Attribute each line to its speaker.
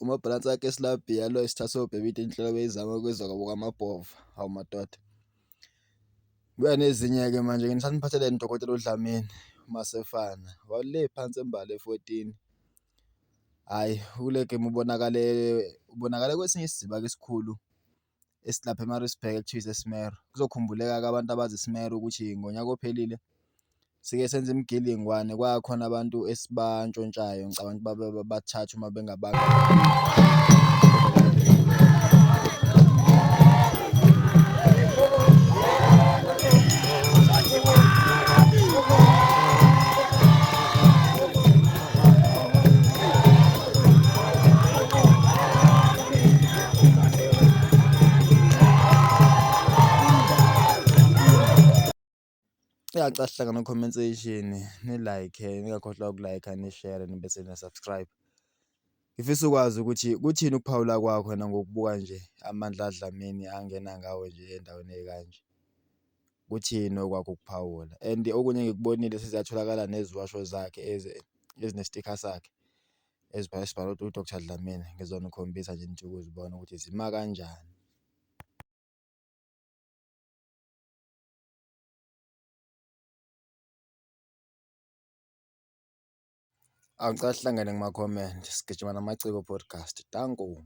Speaker 1: Umabhalansi wakhe esilabhiya lo isitha sobheba into inhloko beyizama kwezwa kwamabhova. Hawu madoda. Kubuya nezinye-ke manje ngisaniphathelene Dokotela uDlamini uMasefana wale phansi embali e-fourteen. Hhayi kule game ubonakale ubonakale kwesinye isiziba-ke esikhulu esilapha e-Maritzburg ekuthiwa ise-Smero. Kuzokhumbuleka-ke abantu abazi i-Smero ukuthi ngonyaka ophelile sike senza imigilingwane kwakhona abantu esibantshontshayo ngicabanga ukuthi babe bathathu uma . Ya ngicela sihlangane ku-comment section ni-like, ningakhohlwa uku-like ni-share bese niya-subscribe. Ngifisa ukwazi ukuthi kuthini ukuphawula kwakho wena ngokubuka nje amandla aDlamini angena ngawo nje endaweni ekanje. Kuthini okwakho ukuphawula and okunye engikubonile seziyatholakala neziwasho zakhe ezine-sticker sakhe esibhalwe ukuthi u-Doctor Dlamini. Ngizonikhombisa nje nithi ukuzibona ukuthi zima kanjani. Awu ngicela sihlangane kuma-comment sigijima namaciko podcast. Danko.